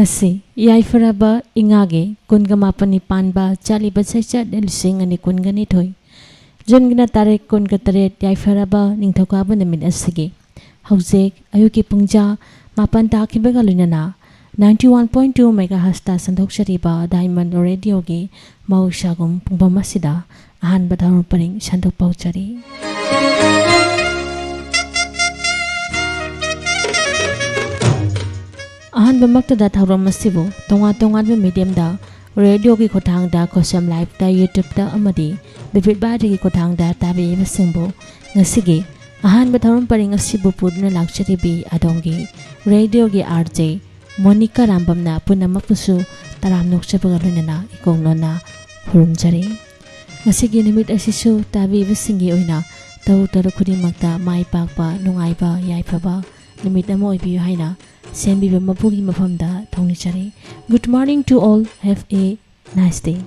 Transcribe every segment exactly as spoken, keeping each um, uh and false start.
ꯉꯁꯤ ꯌꯥꯏꯐꯔꯕ ꯏꯉꯥꯒꯤ ꯀꯨꯟꯒ ꯃꯥꯄꯟꯅꯤ ꯄꯥꯟꯕ ꯆꯠꯂꯤꯕ ꯆꯩꯆꯠ ꯂꯤꯁꯤꯡ ꯑꯅꯤ ꯀꯨꯟꯒ ꯅꯤꯊꯣꯏ, ꯖꯨꯟꯒꯤꯅ ꯇꯥꯔꯤꯛ ꯀꯨꯟꯒ ꯇꯔꯦꯠ, ꯌꯥꯏꯐꯔꯕ ꯅꯤꯡꯊꯧꯀꯥꯕ ꯅꯨꯃꯤꯠ ꯑꯁꯤꯒꯤ ꯍꯧꯖꯤꯛ ꯑꯌꯨꯛꯀꯤ ꯄꯨꯡꯖꯥ ꯃꯥꯄꯟ ꯇꯥꯈꯤꯕꯒ ꯂꯣꯏꯅꯅ ninety one point two megahertzꯇ ꯁꯟꯗꯣꯛꯆꯔꯤꯕ Diamond Radioꯒꯤ ꯃꯍꯧꯁꯥꯒꯨꯝ ꯄꯨꯡꯐꯝ ꯑꯁꯤꯗ ꯑꯍꯥꯟꯕ ꯊꯧꯔꯝ ꯄꯔꯤꯡ ꯁꯟꯗꯣꯛꯄ ꯍꯧꯖꯔꯤ꯫ ꯑꯍꯥꯟꯕꯃꯛꯇꯗ ꯊꯧꯔꯝ ꯑꯁꯤꯕꯨ ꯇꯣꯉꯥꯟ ꯇꯣꯉꯥꯟꯕ mediumꯗ, radioꯒꯤ ꯈꯨꯠꯊꯥꯡꯗ, ꯈꯣꯁꯦꯝ Liveꯇ, YouTubeꯇ ꯑꯃꯗꯤ ꯕꯤꯕꯤꯠ ꯚꯥꯔꯇꯤꯒꯤ ꯈꯨꯠꯊꯥꯡꯗ ꯇꯥꯕꯤꯔꯤꯕꯁꯤꯡꯕꯨ ꯉꯁꯤꯒꯤ ꯑꯍꯥꯟꯕ ꯊꯧꯔꯝ ꯄꯔꯤꯡ ꯑꯁꯤꯕꯨ ꯄꯨꯗꯨꯅ ꯂꯥꯛꯆꯔꯤꯕꯤ ꯑꯗꯣꯝꯒꯤ radioꯒꯤ RJ ꯃꯣꯅꯤꯀꯥ ꯔꯥꯝꯕꯝꯅ ꯄꯨꯝꯅꯃꯛꯄꯨꯁꯨ ꯇꯔꯥꯝꯅ ꯑꯣꯛꯆꯕꯒ ꯂꯣꯏꯅꯅ ꯏꯀꯣꯛ ꯅꯣꯟꯅ ꯈꯨꯔꯨꯝꯖꯔꯤ꯫ ꯉꯁꯤꯒꯤ ꯅꯨꯃꯤꯠ ꯑꯁꯤꯁꯨ ꯇꯥꯕꯤꯕꯁꯤꯡꯒꯤ ꯑꯣꯏꯅ ꯇꯧ ꯇꯔꯨ ꯈꯨꯗꯤꯡꯃꯛꯇ ꯃꯥꯏ ꯄꯥꯛꯄ, ꯅꯨꯡꯉꯥꯏꯕ, ꯌꯥꯏꯐꯕ ꯅꯨꯃꯤꯠ ꯑꯃ ꯑꯣꯏꯕꯤꯌꯨ ꯍꯥꯏꯅ ꯁꯦꯝꯕꯤꯕ ꯃꯄꯨꯒꯤ ꯃꯐꯝꯗ ꯊꯧꯅꯤꯖꯔꯤ꯫ Good morning to all. Have a nice day.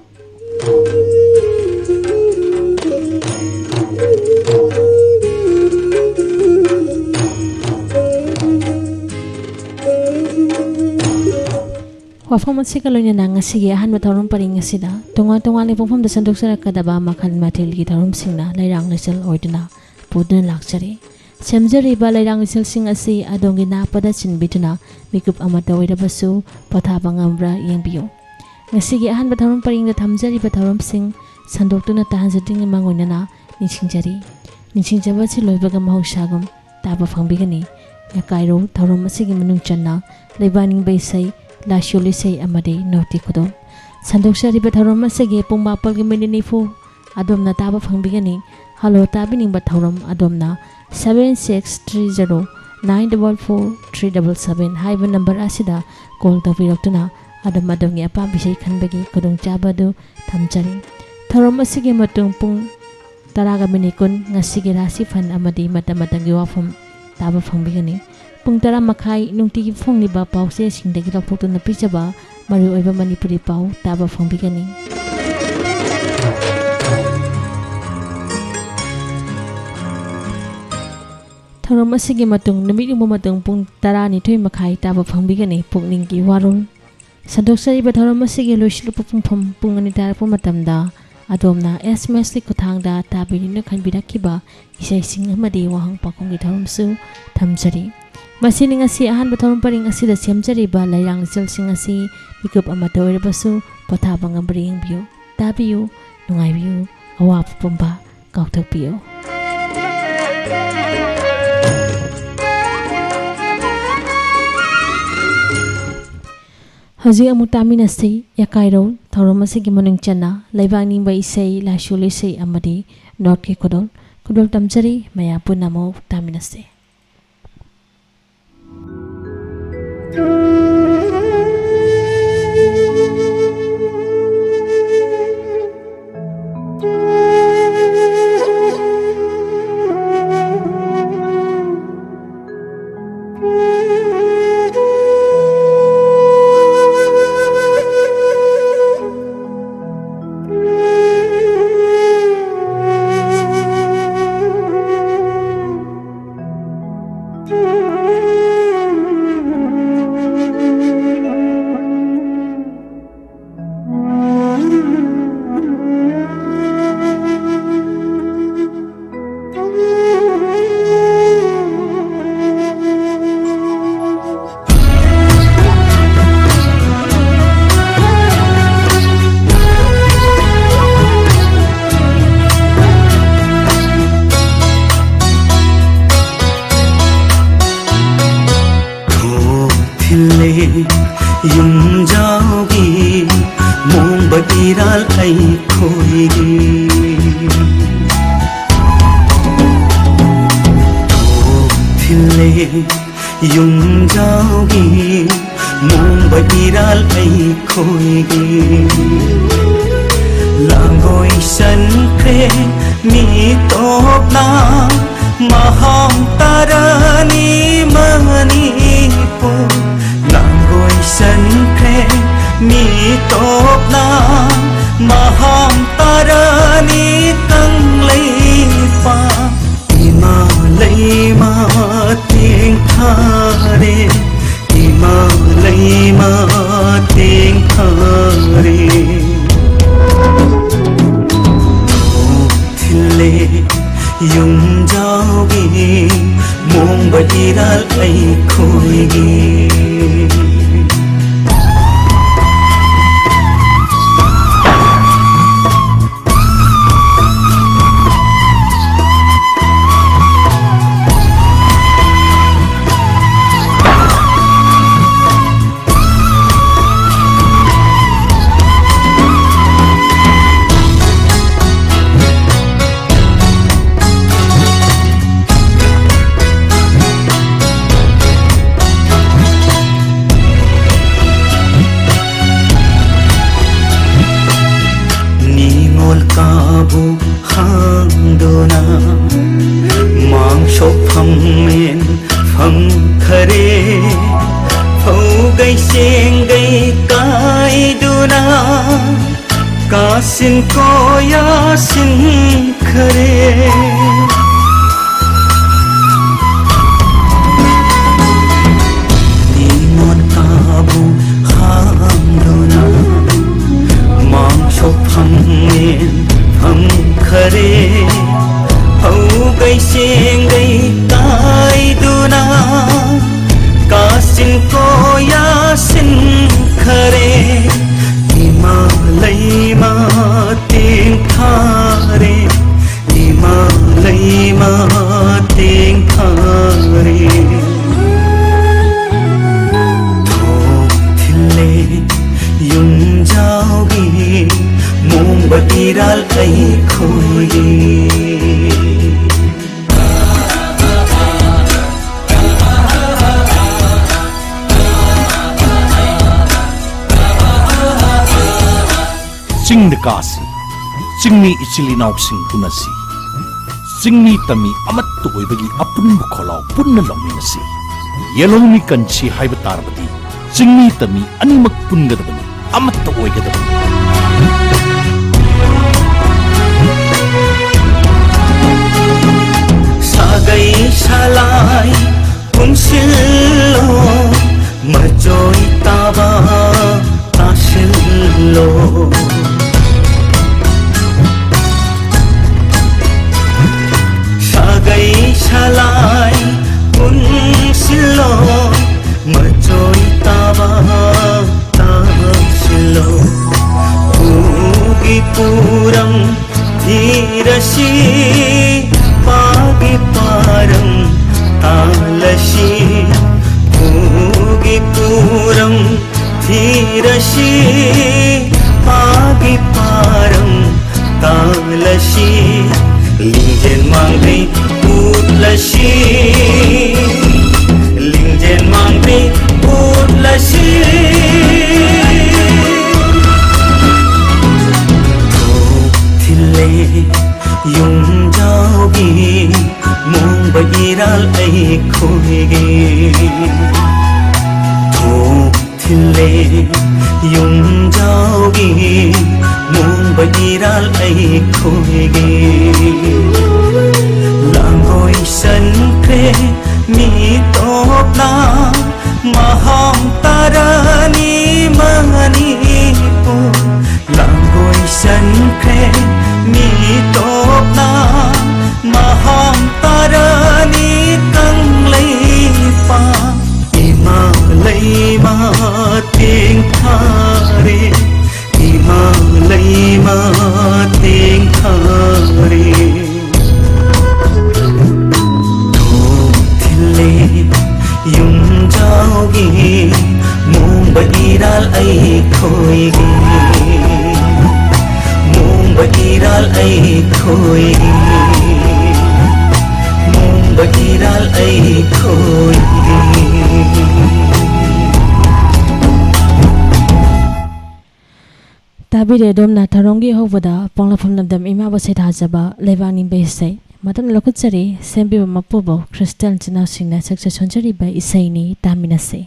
ꯋꯥꯐꯝ ꯑꯁꯤꯒ ꯂꯣꯏꯅꯅ ꯉꯁꯤꯒꯤ ꯑꯍꯥꯟꯕ ꯊꯧꯔꯝ ꯄꯔꯤꯡ ꯑꯁꯤꯗ ꯇꯣꯉꯥꯟ ꯇꯣꯉꯥꯟꯕ ꯄꯨꯡꯐꯝꯗ ꯁꯟꯗꯣꯛꯆꯔꯛꯀꯗꯕ ꯃꯈꯜ ꯃꯊꯦꯜꯒꯤ ꯊꯧꯔꯝꯁꯤꯡꯅ ꯂꯩꯔꯥꯡ ꯂꯩꯆꯜ ꯑꯣꯏꯗꯨꯅ ꯄꯨꯗꯨꯅ ꯂꯥꯛꯆꯔꯤ꯫ ꯁꯦꯝꯖꯔꯤꯕ ꯂꯩꯔꯥꯡ ꯂꯩꯆꯜꯁꯤꯡ ꯑꯁꯤ ꯑꯗꯣꯝꯒꯤ ꯅꯥꯄꯗ ꯆꯤꯟꯕꯤꯗꯨꯅ ꯃꯤꯀꯨꯞ ꯑꯃꯠꯇ ꯑꯣꯏꯔꯕꯁꯨ ꯄꯣꯊꯥꯕ ꯉꯝꯕ꯭ꯔꯥ ꯌꯦꯡꯕꯤꯌꯨ꯫ ꯉꯁꯤꯒꯤ ꯑꯍꯥꯟꯕ ꯊꯧꯔꯝ ꯄꯔꯤꯡꯗ ꯊꯝꯖꯔꯤꯕ ꯊꯧꯔꯝꯁꯤꯡ ꯁꯟꯗꯣꯛꯇꯨꯅ ꯇꯥꯍꯟꯖꯗ꯭ꯔꯤꯉꯩ ꯃꯥꯡꯑꯣꯏꯅꯅ ꯅꯤꯡꯁꯤꯡꯖꯔꯤ꯫ ꯅꯤꯡꯁꯤꯡꯖꯕ ꯑꯁꯤ ꯂꯣꯏꯕꯒ ꯃꯍꯧꯁꯥꯒꯨꯝ ꯇꯥꯕ ꯐꯪꯕꯤꯒꯅꯤ꯫ ꯌꯥꯀꯥꯏꯔꯣ ꯊꯧꯔꯝ ꯑꯁꯤꯒꯤ ꯃꯅꯨꯡ ꯆꯟꯅ ꯂꯩꯕꯥꯛ ꯅꯤꯡꯕ ꯏꯁꯩ, ꯂꯥꯏꯁꯣꯜ ꯏꯁꯩ ꯑꯃꯗꯤ ꯅꯣꯇꯤ ꯈꯨꯗꯣꯜ꯫ ꯁꯟꯗꯣꯛꯆꯔꯤꯕ ꯊꯧꯔꯝ ꯑꯁꯤꯒꯤ ꯄꯨꯡ ꯃꯥꯄꯜꯒꯤ ꯃꯤꯅꯤꯠ ꯅꯤꯐꯨ ꯑꯗꯣꯝꯅ ꯇꯥꯕ ꯐꯪꯕꯤꯒꯅꯤ꯫ ꯍꯜꯂꯣ ꯇꯥꯕꯤꯅꯤꯡꯕ ꯊꯧꯔꯝ ꯑꯗꯣꯝꯅ seven six three zero nine double four three double seven ꯍꯥꯏꯕ ꯅꯝꯕꯔ ꯑꯁꯤꯗ ꯀꯣꯜ ꯇꯧꯕꯤꯔꯛꯇꯨꯅ ꯑꯗꯣꯝ ꯑꯗꯣꯝꯒꯤ ꯑꯄꯥꯝꯕ ꯏꯁꯩ ꯈꯟꯕꯒꯤ ꯈꯨꯗꯣꯡꯆꯥꯕ ꯑꯗꯨ ꯊꯝꯖꯔꯤ꯫ ꯊꯧꯔꯝ ꯑꯁꯤꯒꯤ ꯃꯇꯨꯡ ꯄꯨꯡ ꯇꯔꯥꯒ ꯃꯤꯅꯤꯠ ꯀꯨꯟ ꯉꯁꯤꯒꯤ ꯔꯥꯁꯤꯐꯜ ꯑꯃꯗꯤ ꯃꯇꯝ ꯃꯇꯝꯒꯤ ꯋꯥꯐꯝ ꯇꯥꯕ ꯐꯪꯕꯤꯒꯅꯤ꯫ ꯄꯨꯡ ꯇꯔꯥ ꯃꯈꯥꯏ ꯅꯨꯡꯇꯤꯒꯤ ꯐꯣꯡꯂꯤꯕ ꯄꯥꯎꯆꯦꯁꯤꯡꯗꯒꯤ ꯂꯧꯊꯣꯛꯇꯨꯅ ꯄꯤꯖꯕ ꯃꯔꯨꯑꯣꯏꯕ ꯃꯅꯤꯄꯨꯔꯤ ꯄꯥꯎ ꯇꯥꯕ ꯐꯪꯕꯤꯒꯅꯤ꯫ ꯊꯧꯔꯝ ꯑꯁꯤꯒꯤ ꯃꯇꯨꯡ, ꯅꯨꯃꯤꯠ ꯌꯨꯡꯕ ꯃꯇꯨꯡ ꯄꯨꯡ ꯇꯔꯥꯅꯤꯊꯣꯏ ꯃꯈꯥꯏ ꯇꯥꯕ ꯐꯪꯕꯤꯒꯅꯤ ꯄꯨꯛꯅꯤꯡꯒꯤ ꯋꯥꯔꯣꯜ꯫ ꯁꯟꯗꯣꯛꯆꯔꯤꯕ ꯊꯧꯔꯝ ꯑꯁꯤꯒꯤ ꯂꯣꯏꯁꯤꯜꯂꯛꯄ ꯄꯨꯡꯐꯝ ꯄꯨꯡ ꯑꯅꯤ ꯇꯥꯔꯛꯄ ꯃꯇꯝꯗ ꯑꯗꯣꯝꯅ ꯑꯦꯁ ꯑꯦꯝ ꯑꯦꯁꯀꯤ ꯈꯨꯠꯊꯥꯡꯗ ꯇꯥꯕꯤꯅꯤꯡꯅ ꯈꯟꯕꯤꯔꯛꯈꯤꯕ ꯏꯁꯩꯁꯤꯡ ꯑꯃꯗꯤ ꯋꯥꯍꯪ ꯄꯥꯎꯈꯨꯝꯒꯤ ꯊꯧꯔꯝꯁꯨ ꯊꯝꯖꯔꯤ꯫ ꯃꯁꯤꯅꯤ ꯉꯁꯤ ꯑꯍꯥꯟꯕ ꯊꯧꯔꯝ ꯄꯔꯤꯡ ꯑꯁꯤꯗ ꯁꯦꯝꯖꯔꯤꯕ ꯂꯩꯔꯥꯡ ꯂꯤꯆꯜꯁꯤꯡ ꯑꯁꯤ ꯃꯤꯀꯨꯞ ꯑꯃꯠꯇ ꯑꯣꯏꯔꯕꯁꯨ ꯄꯣꯊꯥꯕ ꯉꯝꯕ꯭ꯔꯥ ꯌꯦꯡꯕꯤꯌꯨ, ꯇꯥꯕꯤꯌꯨ, ꯅꯨꯡꯉꯥꯏꯕꯤꯌꯨ, ꯑꯋꯥꯕ ꯄꯨꯝꯕ ꯀꯥꯎꯊꯣꯛꯄꯤꯌꯨ꯫ ꯍꯧꯖꯤꯛ ꯑꯃꯨꯛ ꯇꯥꯃꯤꯟꯅꯁꯤ ꯌꯥꯀꯥꯏꯔꯧ ꯊꯧꯔꯝ ꯑꯁꯤꯒꯤ ꯃꯅꯨꯡ ꯆꯟꯅ ꯂꯩꯕꯥꯛ ꯅꯤꯡꯕ ꯏꯁꯩ, ꯂꯥꯏꯁꯣꯜ ꯏꯁꯩ ꯑꯃꯗꯤ ꯅꯣꯠꯀꯤ ꯈꯨꯗꯣꯜ꯫ ꯈꯨꯗꯣꯜ ꯇꯝꯖꯔꯤ, ꯃꯌꯥꯝ ꯄꯨꯟꯅ ꯑꯃꯨꯛ ꯇꯥꯃꯤꯟꯅꯁꯤ꯫ ꯊꯤꯜꯂꯦ ꯌꯨꯝꯖꯥꯎꯒꯤ ꯃꯣꯡꯕ ꯏꯔꯥꯜ ꯑꯩꯈꯣꯏꯒꯤ꯫ ꯊꯤꯜꯂꯦ ꯌꯨꯝꯖꯥꯎꯒꯤ ꯃꯣꯡꯕ ꯏꯔꯥꯜ ꯑꯩꯈꯣꯏꯒꯤ꯫ ꯂꯥꯡꯒꯣꯏ ꯆꯟꯈ꯭ꯔꯦ ꯃꯤ ꯇꯣꯞꯅ ꯃꯍꯥꯝ ꯇꯥꯔꯥꯅꯤ ꯃꯅꯤꯄꯨꯔ꯫ ꯂꯥꯡꯒꯣꯏ ꯆꯟꯈ꯭ꯔꯦ ꯃꯤ ꯇꯣꯞꯅ ꯃꯍꯥꯝ ꯇꯥꯔꯥꯅꯤ ꯀꯪꯂꯩꯄꯥꯛ꯫ ꯏꯃꯥ ꯂꯩꯃ ꯌꯨꯝꯖꯥꯎꯒꯤ ꯃꯣꯡꯕ ꯏꯔꯥꯜ ꯑꯩꯈꯣꯏꯒꯤ꯫ ꯅꯤꯉꯣꯜ ꯀꯥꯕꯨ ꯍꯥꯡꯗꯨꯅ ꯃꯥꯡ ꯁꯣꯛꯐꯝ ꯃꯦꯟꯐꯝ ꯈꯔꯦ꯫ ꯐꯧꯒꯩ ꯆꯦꯡꯒꯩ ꯀꯥꯏꯗꯨꯅ ꯀꯥꯁꯤꯟ ꯀꯣꯌꯥꯁꯤꯟ ꯈꯔꯦ꯫ ꯅꯤꯉꯣꯜ ꯀꯥꯕꯨ ꯍꯥꯡꯗꯨꯅ ꯃꯥꯡ ꯁꯣꯛꯐꯝ ꯃꯦꯟꯐꯝ ꯈꯔꯦ꯫ ꯐꯧꯒꯩ ꯆꯦꯡꯒꯩ ꯀꯥꯏꯗꯨꯅ ꯀꯥꯁꯤꯟ ꯀꯣꯌꯥꯁꯤꯟ ꯈꯔꯦ꯫ ꯏꯃꯥ ꯂꯩꯃ ꯇꯦꯡꯊꯥꯔꯦ꯫ ꯏꯃꯥ ꯂꯩꯃ ꯇꯦꯡꯊꯥꯔꯦ꯫ ꯊꯣꯛ ꯊꯤꯜꯂꯦ ꯌꯨꯝꯖꯥꯎꯒꯤ ꯃꯣꯡꯕ ꯏꯔꯥꯜ ꯑꯩꯈꯣꯏꯒꯤ꯫ ꯆꯤꯡꯗ ꯀꯥꯁꯤ, ꯆꯤꯡꯃꯤ ꯏꯆꯤꯜ ꯏꯅꯥꯎꯁꯤꯡ ꯎꯅꯁꯤ꯫ ꯆꯤꯡꯃꯤ ꯇꯝꯃꯤ ꯑꯃꯠꯇ ꯑꯣꯏꯕꯒꯤ ꯑꯄꯨꯟꯕ ꯈꯣꯜꯂꯥꯎ ꯄꯨꯟꯅ ꯂꯥꯎꯃꯤꯟꯅꯁꯤ꯫ ꯌꯦꯜꯍꯧꯃꯤ ꯀꯟꯁꯤ ꯍꯥꯏꯕ ꯇꯥꯔꯕꯗꯤ ꯆꯤꯡꯃꯤ ꯇꯝꯃꯤ ꯑꯅꯤꯃꯛ ꯄꯨꯟꯒꯗꯕꯅꯤ, ꯑꯃꯠꯇ ꯑꯣꯏꯒꯗꯕꯅꯤ꯫ ꯁꯥꯒꯩ ꯁꯂꯥꯏ ꯄꯨꯟꯁꯤꯜꯂꯣ, ꯃꯆꯣꯏ ꯇꯥꯕ ꯇꯥꯁꯤꯜꯂꯣ꯫ पूरं धीरसि पागि पारं तालसि। पूगि पूरं धीरसि पागि पारं तालसि। ꯂꯤꯡꯖꯦꯜ ꯃꯥꯡꯗꯩ ꯎꯠꯂꯁꯤ, ꯂꯤꯡꯖꯦꯜ ꯃꯥꯡꯗꯩ ꯎꯠꯂꯁꯤ꯫ ꯊꯣꯛ ꯊꯤꯜꯂꯦ ꯌꯨꯝꯖꯥꯎꯒꯤ ꯃꯣꯡꯕ ꯏꯔꯥꯜ ꯑꯩꯈꯣꯏꯒꯤ꯫ ꯊꯣꯛ ꯊꯤꯜꯂꯦ ꯌꯨꯝꯖꯥꯎꯒꯤ ꯃꯣꯡꯕ ꯏꯔꯥꯜ ꯑꯩꯈꯣꯏꯒꯤ꯫ ꯂꯥꯡꯒꯣꯏ ꯆꯟꯈ꯭ꯔꯦ ꯃꯤꯇꯣꯞꯅ ꯃꯍꯥꯝ ꯇꯥꯔꯥꯅꯤ ꯃꯅꯤꯄꯨꯔ꯫ ꯂꯥꯡꯒꯣꯏ ꯆꯟꯈ꯭ꯔꯦ ꯃꯤꯇꯣꯞꯅ ꯃꯍꯥꯝ ꯇꯥꯔꯥꯅꯤ ꯀꯪꯂꯩꯄꯥꯛ꯫ ꯏꯃꯥ ꯂꯩꯃ ꯇꯦꯡꯊꯥꯔꯦ, ꯏꯃꯥ ꯂꯩꯃ ꯇꯦꯡꯊꯥꯔꯦ꯫ ꯊꯣꯛ ꯊꯤꯜꯂꯦ ꯌꯨꯝꯖꯥꯎꯒꯤ ꯃꯣꯡꯕ ꯏꯔꯥꯜ ꯑꯩꯈꯣꯏꯒꯤ꯫ ꯃꯣꯡꯕ ꯏꯔꯥꯜ ꯑꯩꯈꯣꯏꯒꯤ꯫ ꯃꯣꯡꯕ ꯏꯔꯥꯜ ꯑꯩꯈꯣꯏꯒꯤ꯫ ꯇꯥꯕꯤꯔꯦ ꯑꯗꯣꯝꯅ ꯊꯧꯔꯝꯒꯤ ꯑꯍꯧꯕꯗ ꯄꯣꯛꯅꯐꯝ ꯂꯝꯗꯝ ꯏꯃꯥꯕꯨ ꯁꯩꯊꯥꯖꯕ ꯂꯩꯕꯥꯛ ꯅꯤꯡꯕ ꯏꯁꯩ꯫ ꯃꯇꯝ ꯂꯧꯈꯠꯆꯔꯤ, ꯁꯦꯝꯕꯤꯕ ꯃꯄꯨꯕꯣꯛ ꯈ꯭ꯔꯤꯁꯇꯤꯌꯥꯟ ꯏꯆꯤꯟ ꯏꯅꯥꯎꯁꯤꯡꯅ ꯁꯛꯆ ꯁꯣꯟꯖꯔꯤꯕ ꯏꯁꯩꯅꯤ, ꯇꯥꯃꯤꯟꯅꯁꯤ꯫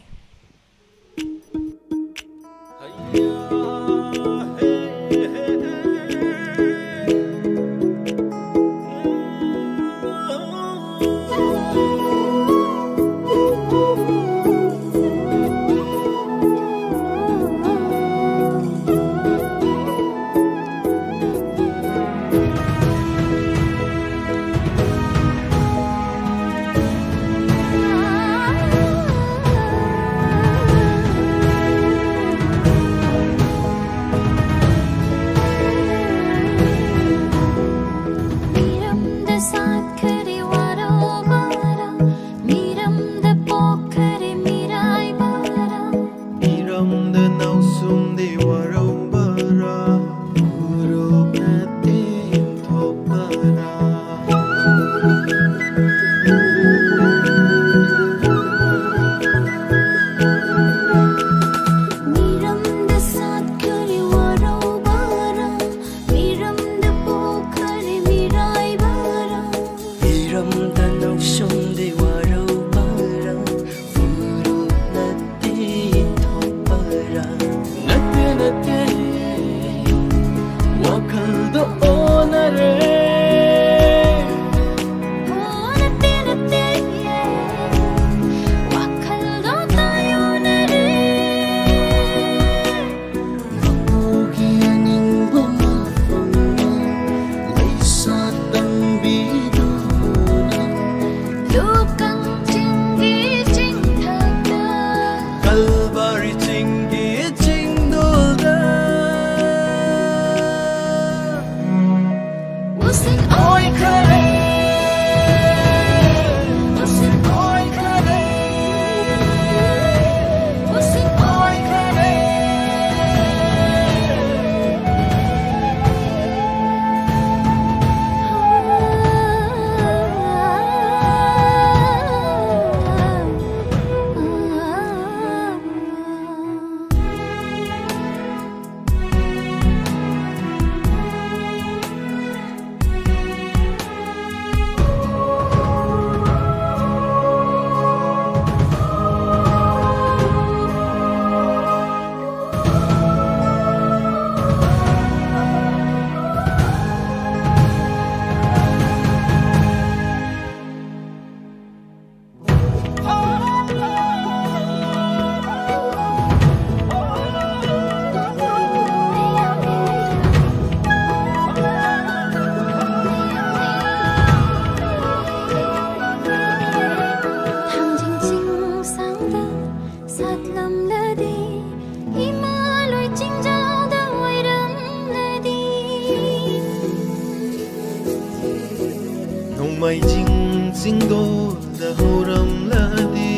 ꯃꯩꯖꯤꯡ ꯆꯤꯡꯗꯣꯜꯗ ꯍꯧꯔꯝꯂꯗꯤ,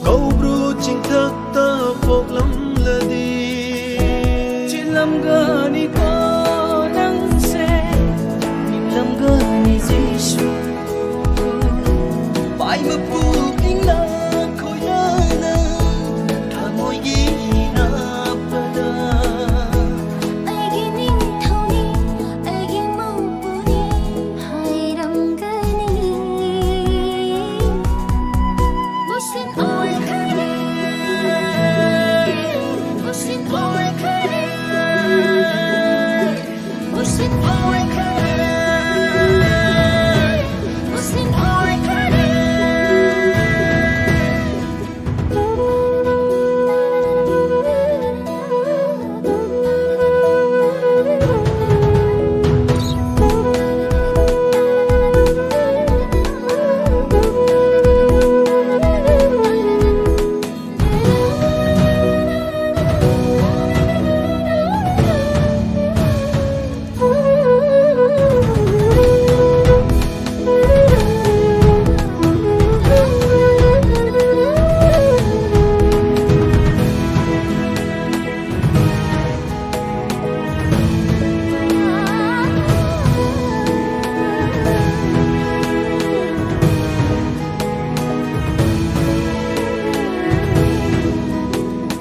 ꯀꯧꯕ꯭ꯔꯨ ꯆꯤꯡꯊꯛꯇ ꯄꯣꯛꯂꯝꯂꯗꯤ, ꯆꯦꯜꯂꯝꯒꯅꯤꯀꯣ ꯅꯪꯁꯦ, ꯅꯤꯡꯂꯝꯒꯅꯤ ꯖꯤꯁꯨ꯫ ꯄꯥꯏ ꯃꯄꯨ ꯏꯪꯂꯥ ꯈꯣꯏꯔꯥꯅ ꯊꯃꯣꯏꯒꯤ ꯅꯥꯄꯗ ꯑꯩꯒꯤ ꯅꯤꯡꯊꯧꯅꯤ, ꯑꯩꯒꯤ ꯃꯄꯨꯅꯤ ꯍꯥꯏꯔꯝꯒꯅꯤ꯫ ꯎꯁꯤꯟ ꯑꯣꯏꯈꯔꯦ, ꯎꯁꯤꯟ ꯑꯣꯏꯈꯔꯦ, ꯎꯁꯤꯟ ꯑꯣꯏꯈꯔꯦ, ꯎꯁꯤꯟ ꯑꯣꯏꯈꯔꯦ꯫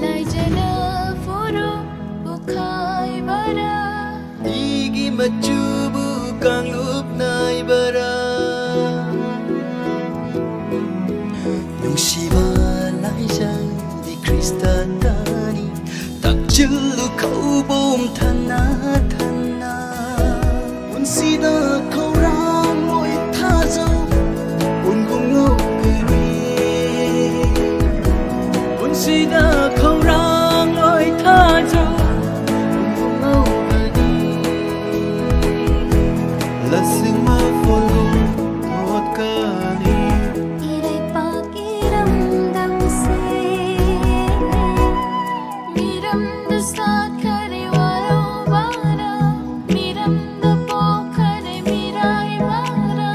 ꯂꯥꯏꯖꯅ ꯐꯨꯔꯨꯞ ꯄꯨꯈꯥꯏꯕꯔꯥ? ꯏꯒꯤ ꯃꯆꯨꯕꯨ ꯀꯥꯡꯂꯨꯞ ꯅꯥꯏꯕꯔꯥ? ꯅꯨꯡꯁꯤꯕ ꯂꯥꯏꯖꯪꯗꯤ ꯈ꯭ꯔꯤꯁꯇꯇꯅꯤ, ꯇꯛꯆꯤꯜꯂꯨ ꯈꯧꯕꯣꯝ ꯊꯟꯅ ꯊꯟꯅ꯫ ꯄꯨꯟꯁꯤꯗ ꯈꯧꯔꯥꯡꯂꯣꯏ ꯊꯥꯖꯧ, ꯄꯨꯟꯒꯨꯝ ꯉꯧꯒꯅꯤ꯫ ꯄꯨꯟꯁꯤꯗ ꯈꯧꯔꯥꯡꯂꯣꯏ ꯊꯥꯖꯧ, ꯄꯨꯟꯒꯨꯝ ꯉꯧꯒꯅꯤ꯫ ꯂꯁꯤꯡ ꯃꯐꯣꯜꯒꯨꯝ ꯊꯣꯛꯀꯅꯤ꯫ ꯏꯔꯩꯄꯥꯛ ꯏꯔꯝꯗꯝꯁꯦ ꯃꯤꯔꯝꯗ ꯁꯥꯠꯈꯔꯦ ꯋꯥꯔꯧꯕꯅ, ꯃꯤꯔꯝꯗ ꯄꯣꯛꯈꯔꯦ ꯃꯤꯔꯥꯏꯕꯅ꯫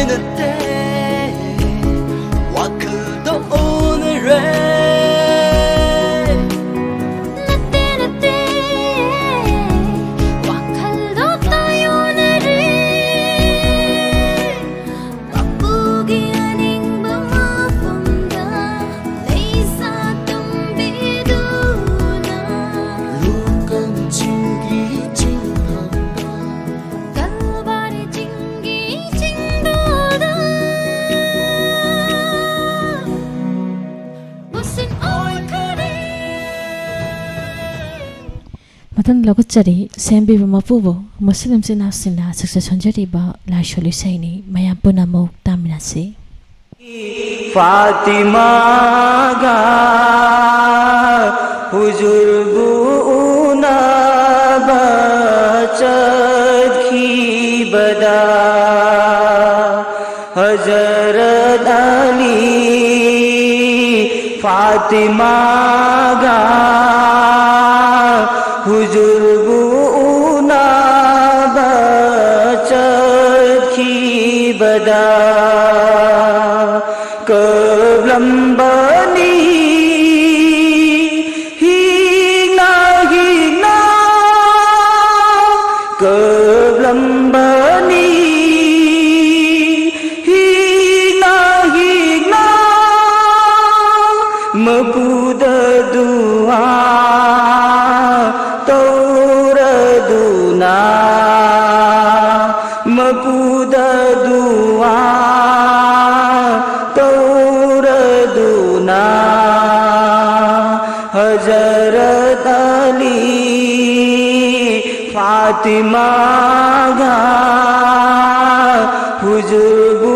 ꯅꯠꯇꯦ, ꯋꯥꯈꯜꯗꯣ ꯑꯣꯟꯅꯔꯦ꯫ ꯅꯠꯇꯦ, ꯅꯠꯇꯦ, ꯋꯥꯈꯜꯗꯣ ꯇꯥꯏꯌꯣꯟꯅꯔꯦ꯫ ꯃꯄꯨꯒꯤ ꯑꯅꯤꯡꯕ ꯃꯐꯝꯗ ꯂꯩꯁꯥ ꯇꯨꯝꯕꯤꯗꯨꯅ, ꯂꯨꯀꯝ ꯆꯤꯡꯒꯤ ꯆꯤꯡꯊꯛꯇ, ꯀꯜꯕꯥꯔꯤ ꯆꯤꯡꯒꯤ ꯆꯤꯡꯗꯣꯜꯗ ꯎꯁꯤꯟ ꯑꯣꯏꯈꯔꯦ꯫ ꯃꯊꯪ ꯂꯧꯈꯠꯆꯔꯤ, ꯁꯦꯝꯕꯤꯕ ꯃꯄꯨꯕꯨ ꯃꯨꯁꯂꯤꯝ ꯏꯆꯤꯟ ꯏꯅꯥꯎꯁꯤꯡꯅ ꯁꯛꯆ ꯁꯣꯟꯖꯔꯤꯕ ꯂꯥꯏꯁꯣꯜ ꯏꯁꯩꯅꯤ꯫ ꯃꯌꯥꯝ ꯄꯨꯟꯅ ꯑꯃꯨꯛ ꯇꯥꯃꯤꯟꯅꯁꯤ꯫ ꯐꯥꯇꯤꯃꯥꯒ ꯍꯨꯖꯨꯔꯕꯨ ꯎꯅꯕ ꯆꯠꯈꯤꯕꯗ, ꯍꯖꯔꯠ ꯑꯂꯤ ꯐꯥꯇꯤꯃꯥꯒ ꯍꯨꯖꯨꯔꯕꯨ ꯎꯅꯕ ꯆꯠꯈꯤꯕꯗ, ꯀꯞꯂꯝꯕꯅꯤ ꯍꯤꯡꯅ ꯍꯤꯡꯅ, ꯀꯞꯂꯝꯕꯅꯤ ꯍꯤꯡꯅ ꯍꯤꯡꯅ, ꯃꯄꯨꯗ ꯗꯨꯋꯥ ꯇꯧꯔꯗꯨꯅ, ꯃꯄꯨꯗ ꯗꯨꯋꯥ ꯇꯧꯔꯗꯨꯅ, ꯍꯖꯔꯠ ꯑꯂꯤ ꯐꯥꯇꯤꯃꯥꯒ ꯍꯨꯖꯨꯔꯕꯨ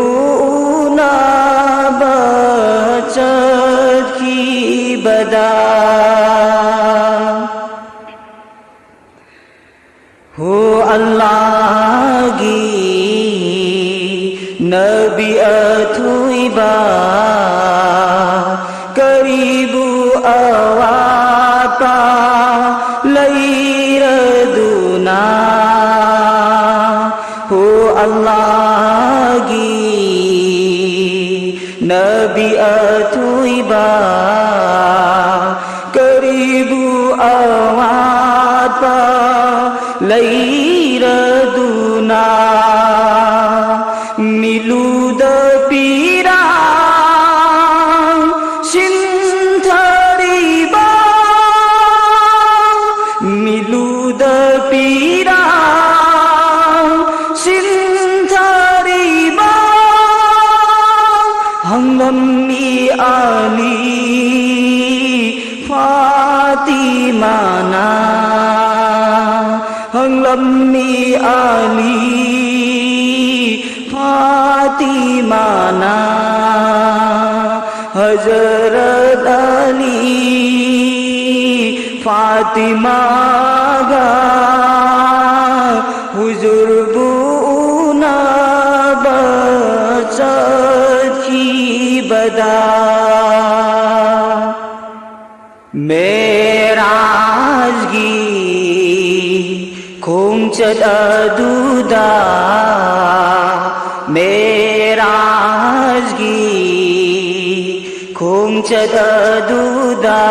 ꯎꯅꯕ ꯆꯠꯈꯤꯕꯗ, ꯍꯣ ꯑꯜꯂꯥꯍꯒꯤ ꯅꯕꯤ ꯑꯊꯣꯏꯕ, ꯀꯔꯤꯕꯨ ꯑꯋꯥꯠꯄ ꯂꯩꯔꯗꯨꯅ, ꯍꯣ ꯑꯜꯂꯥꯍꯒꯤ ꯑꯊꯣꯏꯕ ꯀꯔꯤꯕꯨ ꯑꯋꯥꯠꯄ ꯂꯩꯔꯗꯨꯅ ꯃꯤꯠꯂꯨꯗ ꯄꯤꯔꯥꯡ ꯁꯤꯟꯊꯔꯤꯕ, ꯃꯤꯠꯂꯨꯗ ꯄꯤꯔꯥꯡ ꯁꯤꯟꯊꯔꯤꯕ ꯍꯪꯂꯝꯃꯤ ꯑꯂꯤ ꯐꯥꯇꯤꯃꯥꯅ, ꯍꯪꯂꯝꯃꯤ ꯑꯂꯤ ꯐꯥꯇꯤꯃꯥꯅ, ꯍꯖꯔꯠ ꯑꯂꯤ ꯐꯥꯇꯤꯃꯥꯒ ꯍꯨꯖꯨꯔꯕꯨ ꯎꯅꯕ ꯆꯠꯈꯤꯕꯗ, ꯃꯦꯔꯥꯖꯒꯤ ꯈꯣꯡꯆꯠ ꯑꯗꯨꯗ, ꯃꯦꯔꯥꯖꯒꯤ ꯈꯣꯡꯆꯠ ꯑꯗꯨꯗ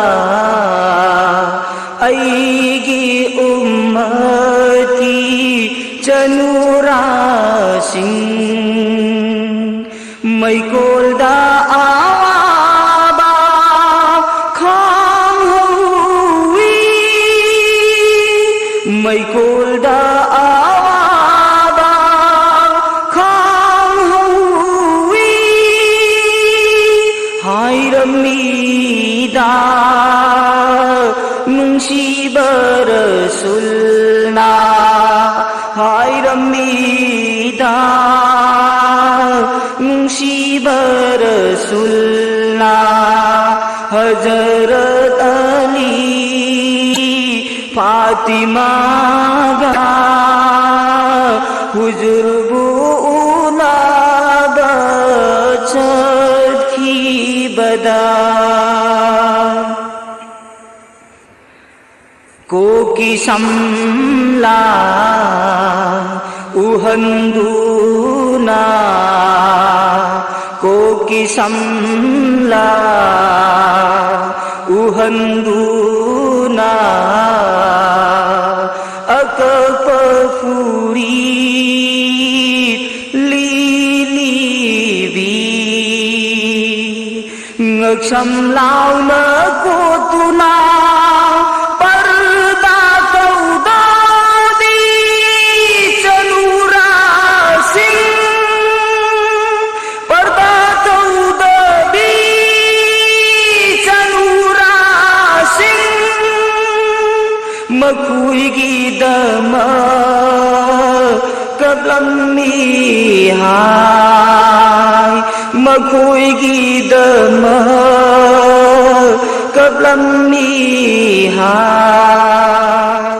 ꯑꯩꯒꯤ ꯎꯝꯃꯠꯀꯤ ꯆꯅꯨꯔꯥꯁꯤꯡ ꯃꯩꯀꯣꯜꯗ ꯑꯋꯥꯕ ꯈꯥꯡꯍꯧꯏ, ꯃꯩꯀꯣꯜꯗ ꯑꯋꯥꯕ ꯈꯥꯡꯍꯧꯏ ꯍꯥꯏꯔꯝꯃꯤꯗ ꯅꯨꯡꯁꯤꯕ ꯔꯁꯨꯜꯅ, ꯍꯥꯏꯔꯝꯃꯤꯗ ꯅꯨꯡꯁꯤꯕ ꯔꯁꯨꯜꯅ, ꯍꯖꯔꯠ ꯑꯂꯤ ꯐꯥꯇꯤꯃꯥꯒ ꯍꯨꯖꯨꯔꯕꯨ ꯎꯅꯕ ꯆꯠꯈꯤꯕꯗ, ꯀꯣꯛꯀꯤ ꯁꯝꯂꯥ ꯎꯍꯟꯗꯨꯅ, ꯀꯣꯛꯀꯤ ꯁꯝꯂꯥ ꯎꯍꯟꯗꯨꯅ ꯑꯀꯛꯄ ꯐꯨꯔꯤꯠ ꯂꯤꯂꯤꯕꯤ, ꯉꯛꯁꯝ ꯂꯥꯎꯅ ꯀꯣꯠꯇꯨꯅ ꯄꯔꯗꯥ ꯇꯧꯗꯕꯤ ꯆꯅꯨꯔꯥꯁꯤꯡ, ꯄꯔꯗꯥ ꯇꯧꯗꯕꯤ ꯆꯅꯨꯔꯥꯁꯤꯡ, ꯃꯈꯣꯏꯒꯤꯗꯃꯛ ꯀꯞꯂꯝꯃꯤ ꯍꯥꯏ, ꯃꯈꯣꯏꯒꯤꯗꯃꯛ ꯀꯞꯂꯝꯃꯤ ꯍꯥꯏ꯫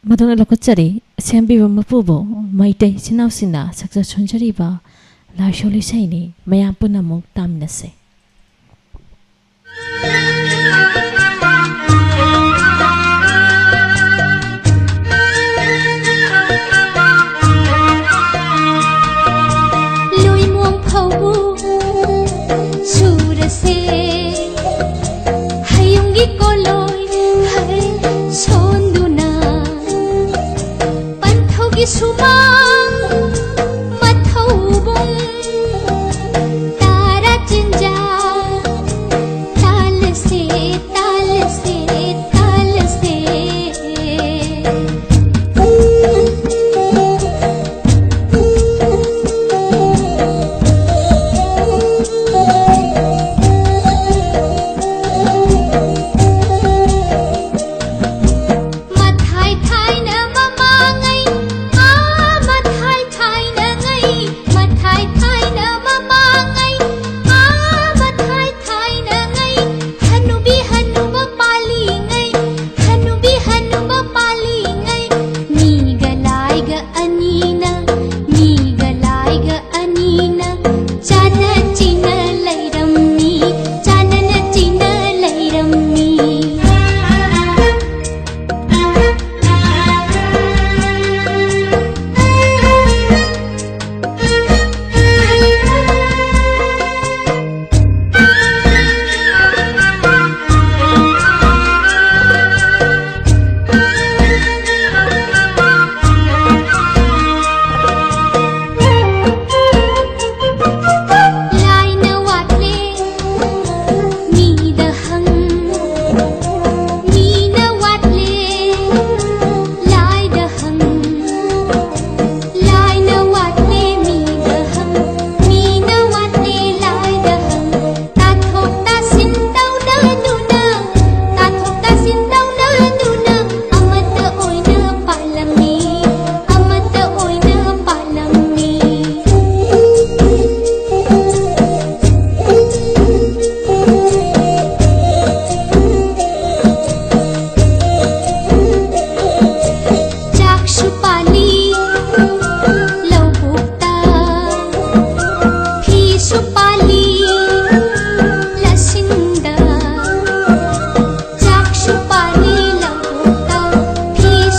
ꯃꯗꯨꯅ ꯂꯧꯈꯠꯆꯔꯤ, ꯁꯦꯝꯕꯤꯕ ꯃꯄꯨꯕꯨ ꯃꯩꯇꯩ ꯏꯆꯤꯟ ꯏꯅꯥꯎꯁꯤꯡꯅ ꯁꯛꯆ ꯁꯣꯟꯖꯔꯤꯕ ꯂꯥꯏꯁꯣꯜ ꯏꯁꯩꯅꯤ꯫ ꯃꯌꯥꯝ ꯄꯨꯟꯅ ꯑꯃꯨꯛ ꯇꯥꯃꯤꯟꯅꯁꯦ꯫ ꯂꯣꯏꯃꯣꯡ ꯐꯧꯕꯨ ꯁꯨꯔꯁꯦ, ꯍꯌꯨꯝꯒꯤ ꯀꯣꯂꯣꯏ ꯍꯩ ꯁꯣꯟꯗꯨꯅ, ꯄꯟꯊꯧꯒꯤ ꯁꯨꯃꯥꯡ ꯃꯊꯧꯕꯨꯡ ꯇꯔꯥ ꯆꯤꯟꯖꯥ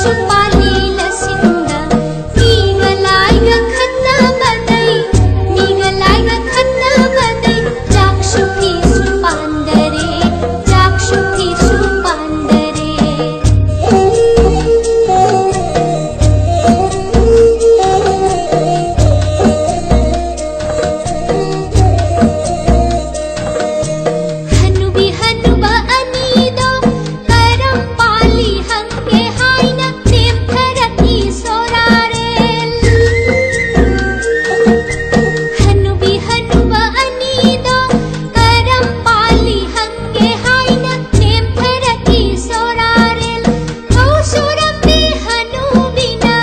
ꯆꯨꯄꯥꯂꯤ ꯂꯁꯤꯡꯗ ꯃꯤꯒ ꯂꯥꯏꯒ ꯈꯠꯅꯕꯗꯩ, ꯃꯤꯒ ꯂꯥꯏꯒ ꯈꯠꯅꯕꯗꯩ ꯆꯥꯛꯁꯨ ꯐꯤꯁꯨ ꯄꯥꯟꯗꯔꯦ, ꯆꯥꯛꯁꯨ ꯐꯤꯁꯨ ꯄꯥꯟꯗꯔꯦ꯫ ꯍꯅꯨꯕꯤ ꯍꯅꯨꯕ ꯑꯅꯤꯗꯣ ꯀꯔꯝ ꯄꯥꯜꯂꯤ ꯍꯪꯒꯦ ꯍꯥꯏꯅ ꯅꯦꯝꯊꯔꯛꯏ ꯁꯣꯔꯥꯔꯦꯜ꯫ ꯍꯅꯨꯕꯤ ꯍꯅꯨꯕ ꯑꯅꯤꯗꯣ ꯀꯔꯝ ꯄꯥꯜꯂꯤ ꯍꯪꯒꯦ ꯍꯥꯏꯅ ꯅꯦꯝꯊꯔꯛꯏ ꯁꯣꯔꯥꯔꯦꯜ꯫ ꯐꯧ ꯁꯨꯔꯝꯃꯤ ꯍꯅꯨꯕꯤꯅ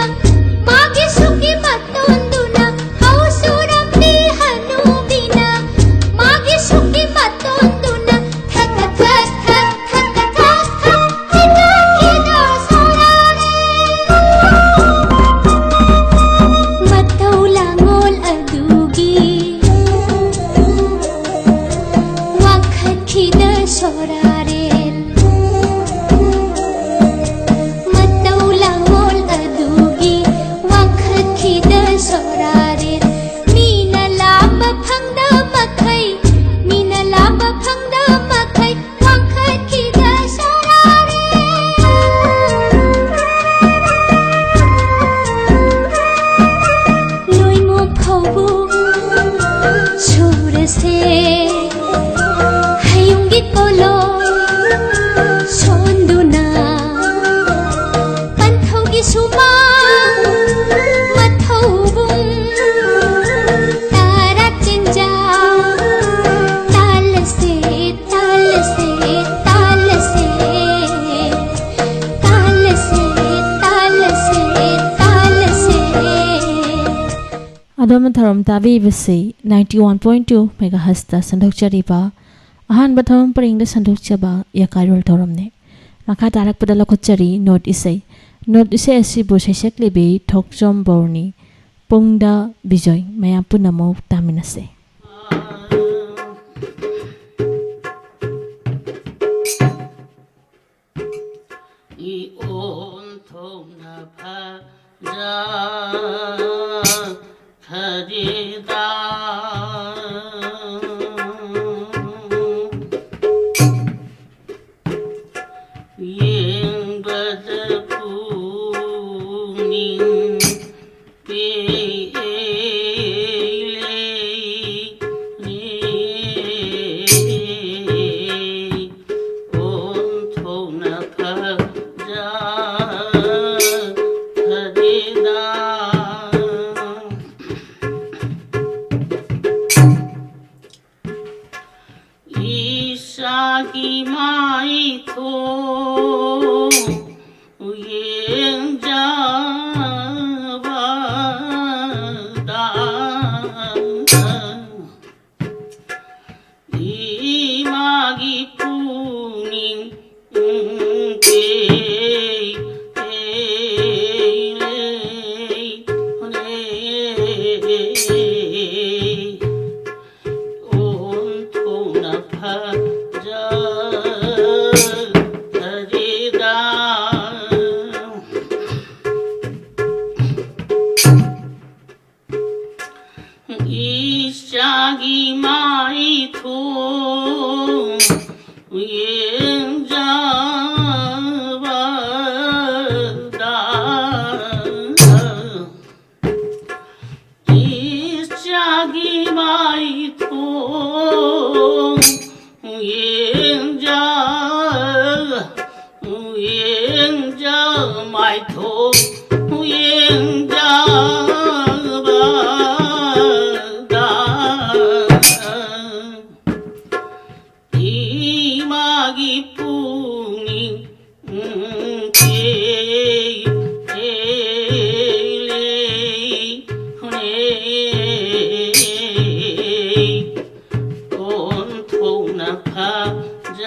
ꯃꯥꯒꯤ ꯁꯨꯛꯀꯤ ꯃꯇꯣꯟꯗꯨꯅ, ꯐꯧ ꯁꯨꯔꯝꯃꯤ ꯍꯅꯨꯕꯤꯅ ꯃꯥꯒꯤ ꯁꯨꯛꯀꯤ ꯃꯇꯣꯟꯗꯨꯅ ꯊꯛ ꯊꯛ ꯊꯛ ꯊꯛ ꯊꯛ ꯊꯛ ꯊꯛ ꯊꯛ ꯊꯛ ꯁꯣꯔꯥꯔꯦꯜ꯫ ꯃꯇꯧ ꯂꯥꯡꯉꯣꯜ ꯑꯗꯨꯒꯤ ꯋꯥꯡꯈꯠꯈꯤꯗ ꯁꯣꯔꯥꯔꯦꯜ꯫ ꯃꯇꯧ ꯂꯥꯡꯉꯣꯜ ꯑꯗꯨꯒꯤ ꯋꯥꯡꯈꯠꯈꯤꯗ ꯁꯣꯔꯥꯔꯦꯜ꯫ ꯃꯤꯅ ꯂꯥꯝꯕ ꯐꯪꯗ ꯃꯈꯩ, ꯃꯤꯅ ꯂꯥꯝꯕ ꯐꯪꯗ ꯃꯈꯩ ꯋꯥꯡꯈꯠꯈꯤꯗ ꯁꯣꯔꯥꯔꯦꯜ꯫ ꯂꯣꯏꯃꯣꯛ ꯐꯧꯕꯨ ꯁꯨꯔꯁꯦ꯫ ꯍꯌꯨꯝꯒꯤ ꯄꯣꯂꯣ ꯁꯣꯟꯗꯨꯅ ꯄꯟꯊꯧꯒꯤ ꯁꯨꯃꯥꯡ ꯃꯊꯧꯕꯨꯡ ꯇꯔꯥ ꯆꯤꯟꯖꯥꯛ ꯇꯥꯜꯂꯁꯦ, ꯇꯥꯜꯂꯁꯦ, ꯇꯥꯜꯂꯁꯦ, ꯇꯥꯜꯂꯁꯦ, ꯇꯥꯜꯂꯁꯦ, ꯇꯥꯜꯂꯁꯦ꯫ ꯑꯗꯣꯝꯅ ꯊꯧꯔꯝ ꯇꯥꯕꯤꯕꯁꯤ ninety one point two megahertzꯇ ꯁꯟꯗꯣꯛꯆꯔꯤꯕ ꯑꯍꯥꯟꯕ ꯊꯧꯔꯝ ꯄꯔꯦꯡꯗ ꯁꯟꯗꯣꯛꯆꯕ ꯌꯀꯥꯏꯔꯣꯜ ꯊꯧꯔꯝꯅꯤ꯫ ꯃꯈꯥ ꯇꯥꯔꯛꯄꯗ ꯂꯧꯈꯠꯆꯔꯤ ꯅꯣꯠ ꯏꯁꯩ꯫ ꯅꯣꯠ ꯏꯁꯩ ꯑꯁꯤꯕꯨ ꯁꯩꯁꯛꯂꯤꯕꯤ ꯊꯣꯛꯆꯣꯝ ꯕꯣꯔꯅꯤ, ꯄꯨꯡꯗ ꯕꯤꯖꯣꯏ꯫ ꯃꯌꯥꯝ ꯄꯨꯟꯅ ꯑꯃꯨꯛ ꯇꯥꯃꯤꯟꯅꯁꯦ꯫ ꯏ ꯑꯣꯟ ꯊꯣꯛꯅ ꯐꯖꯈ꯭ꯔꯦꯗ꯫ ꯌꯦꯡꯕꯗ ꯄꯨꯛꯅꯤꯡ ꯄꯦꯜꯂꯦ꯫ ꯑꯣꯟꯊꯣꯛꯅ ꯐꯖꯈ꯭ꯔꯦꯗ꯫ ꯏꯆꯥꯒꯤ ꯃꯥꯏꯊꯣꯡ ꯌꯦꯡꯖꯕꯗ ꯏꯃꯥꯒꯤ ꯄꯨꯛꯅꯤꯡ ꯄꯦꯜꯂꯦ꯫ ꯑꯣꯟꯊꯣꯛꯅ ꯐꯖꯈ꯭ꯔꯦꯗ꯫ ꯏꯆꯥꯒꯤ ꯃꯥꯏꯊꯣꯡ ꯌꯦꯡꯖꯕꯗ ꯏꯆꯥꯒꯤ ꯃꯥꯏꯊꯣꯡ ꯌꯦꯡꯖ-, ꯌꯦꯡꯖ-, ꯃꯥꯏꯊꯣꯡ ꯌꯦꯡꯖꯕꯗ ꯏꯃꯥꯒꯤ ꯄꯨꯛꯅꯤꯡ ꯄꯦꯜꯂꯦ꯫ ꯑꯣꯟꯊꯣꯛꯅ ꯐꯖꯈ꯭ꯔꯦꯗ꯫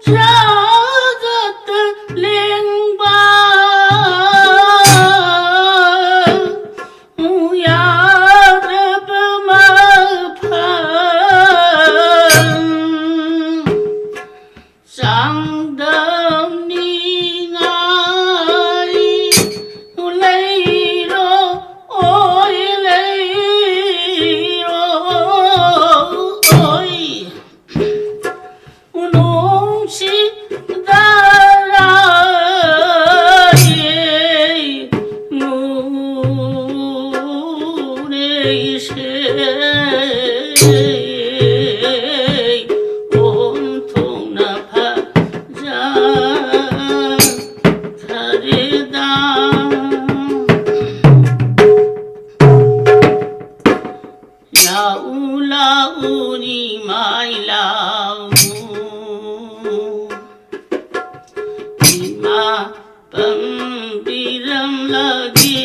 ꯊꯥꯖꯠꯇ ꯂꯦꯡꯕ ꯌꯥꯗꯕ ꯃꯐꯝ ꯆꯥꯡꯗꯝꯅꯤꯡꯉꯥꯏ ꯂꯩꯔꯣ, ꯑꯣꯏ ꯂꯩꯔꯣ, ꯑꯣꯏ꯫ ꯅꯨꯡꯁꯤꯗꯔꯥꯌꯦ ꯅꯨꯔꯩꯁꯦ ꯑꯣꯟꯊꯣꯛꯅ ꯐꯖꯈ꯭ꯔꯦꯗ꯫ ꯂꯥꯛꯎ ꯂꯥꯛꯎ ꯅꯤꯃꯥꯏ ꯂꯥꯛꯎ ꯏꯃꯥ ꯄꯥꯝꯕꯤꯔꯝꯂꯒꯦ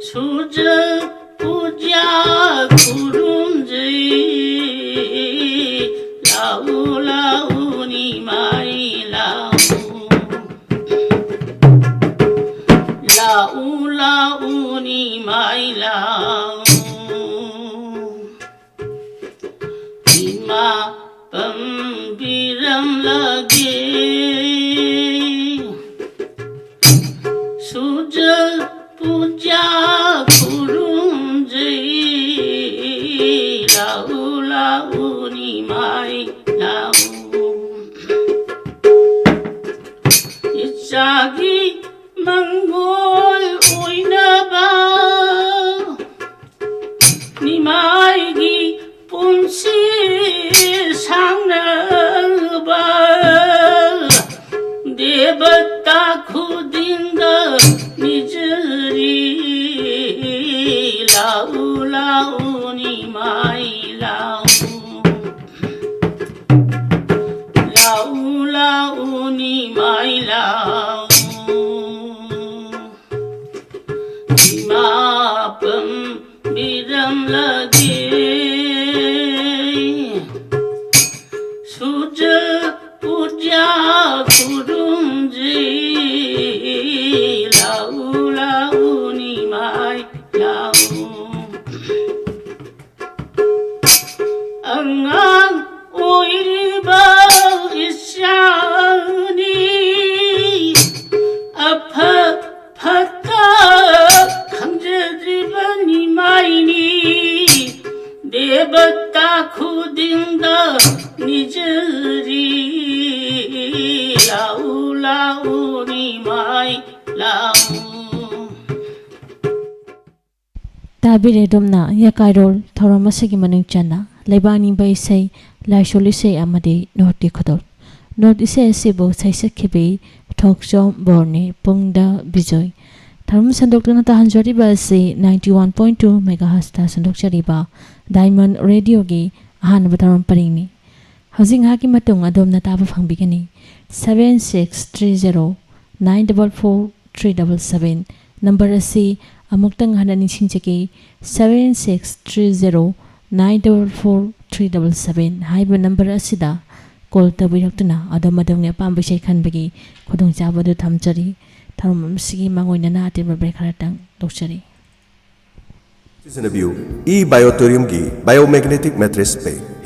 ꯁꯨꯖ ꯄꯨꯖꯥ ꯈꯨꯔꯨꯝꯖꯩ ꯂꯥꯛꯎ ꯂꯥꯛꯎ ꯅꯤꯃꯥꯏ ꯂꯥꯛꯎ ꯂꯥꯛꯎ ꯂꯥꯛꯎ ꯅꯤꯃꯥꯏ ꯂꯥꯛꯎ ꯏꯃꯥ ꯄꯥꯝꯕꯤꯔꯝꯂꯒꯦ ꯁꯨꯖ ꯄꯨꯖꯥ ꯈꯨꯔꯨꯝꯖꯩ ꯂꯥꯛꯎ ꯂꯥꯛꯎ ꯅꯤꯃꯥꯏ ꯂꯥꯛꯎ ꯏꯆꯥꯒꯤ ꯃꯪꯒꯣꯜ ꯑꯣꯏꯅꯕ ꯅꯤꯃꯥꯏꯒꯤ ꯄꯨꯟꯁꯤ ꯁꯥꯡꯅꯕ ꯗꯦꯕꯇꯥ ꯈꯨꯗꯤꯡꯗ ꯅꯤꯖꯔꯤ ꯂꯥꯛꯎ ꯂꯥꯛꯎ ꯅꯤꯃꯥꯏ ꯂꯥꯛꯎ ꯂꯥꯛꯎ ꯂꯥꯛꯎ ꯅꯤꯃꯥꯏ ꯂꯥꯛꯎ ꯏꯃꯥ ꯄꯥꯝꯕꯤꯔꯝꯂꯒꯦ ꯑꯉꯥꯡ ꯑꯣꯏꯔꯤꯕ ꯏꯆꯥꯅꯤ꯫ ꯑꯐ ꯐꯠꯇ ꯈꯪꯖꯗ꯭ꯔꯤꯕ ꯅꯤꯃꯥꯏꯅꯤ꯫ ꯗꯦꯕꯇꯥ ꯈꯨꯗꯤꯡꯗ ꯅꯤꯖꯔꯤ꯫ ꯂꯥꯛꯎ ꯂꯥꯛꯎ ꯅꯤꯃꯥꯏ ꯂꯥꯛꯎ꯫ ꯇꯥꯕꯤꯔꯦ ꯑꯗꯣꯝꯅ ꯌꯥꯀꯥꯏꯔꯣꯜ ꯊꯧꯔꯝ ꯑꯁꯤꯒꯤ ꯃꯅꯨꯡ ꯆꯟꯅ ꯂꯩꯕꯥꯛ ꯅꯤꯡꯕ ꯏꯁꯩ, ꯂꯥꯏꯁꯣꯜ ꯏꯁꯩ ꯑꯃꯗꯤ ꯅꯣꯠꯀꯤ ꯈꯨꯗꯣꯜ꯫ ꯅꯣꯠ ꯏꯁꯩ ꯑꯁꯤꯕꯨ ꯁꯩꯁꯛꯈꯤꯕꯤ ꯊꯣꯛꯆꯣꯝ ꯕꯣꯔꯅꯤ ꯄꯨꯡꯗ ꯕꯤꯖꯣꯏ꯫ ꯊꯧꯔꯝ ꯁꯟꯗꯣꯛꯇꯨꯅ ꯇꯥꯍꯟꯖꯔꯤꯕ ꯑꯁꯤ ninety one point two megahertzꯇ ꯁꯟꯗꯣꯛꯆꯔꯤꯕ Diamond Radioꯒꯤ ꯑꯍꯥꯟꯕ ꯊꯧꯔꯝ ꯄꯔꯤꯡꯅꯤ꯫ ꯍꯧꯖꯤꯛ ꯉꯥꯏꯍꯥꯛꯀꯤ ꯃꯇꯨꯡ ꯑꯗꯣꯝꯅ ꯇꯥꯕ ꯐꯪꯕꯤꯒꯅꯤ seven six three zero nine double four three double seven number ꯑꯁꯤ ꯑꯃꯨꯛꯇꯪ ꯍꯟꯅ ꯅꯤꯡꯁꯤꯡꯖꯒꯦ, seven six three zero nine double four three double seven ꯍꯥꯏꯕ ꯅꯝꯕꯔ ꯑꯁꯤꯗ ꯀꯣꯜ ꯇꯧꯕꯤꯔꯛꯇꯨꯅ ꯑꯗꯣꯝ ꯑꯗꯣꯝꯒꯤ ꯑꯄꯥꯝꯕ ꯏꯁꯩ ꯈꯟꯕꯒꯤ ꯈꯨꯗꯣꯡꯆꯥꯕ ꯑꯗꯨ ꯊꯝꯖꯔꯤ꯫ ꯊꯧꯔꯝ ꯑꯁꯤꯒꯤ ꯃꯥꯡꯑꯣꯏꯅꯅ ꯑꯇꯦꯟꯕ ꯕ꯭ꯔꯦꯛ ꯈꯔꯇꯪ ꯂꯧꯖꯔꯤ꯫ ꯁꯤꯖꯤꯟꯅꯕꯤꯌꯨ, ꯏ ꯕꯥꯏꯑꯣꯇꯣꯔꯤꯌꯝꯒꯤ ꯕꯥꯏꯑꯣꯃꯦꯒꯅꯦꯇꯤꯛ ꯃꯦꯇ꯭ꯔꯦꯁ ꯄꯦꯛ꯫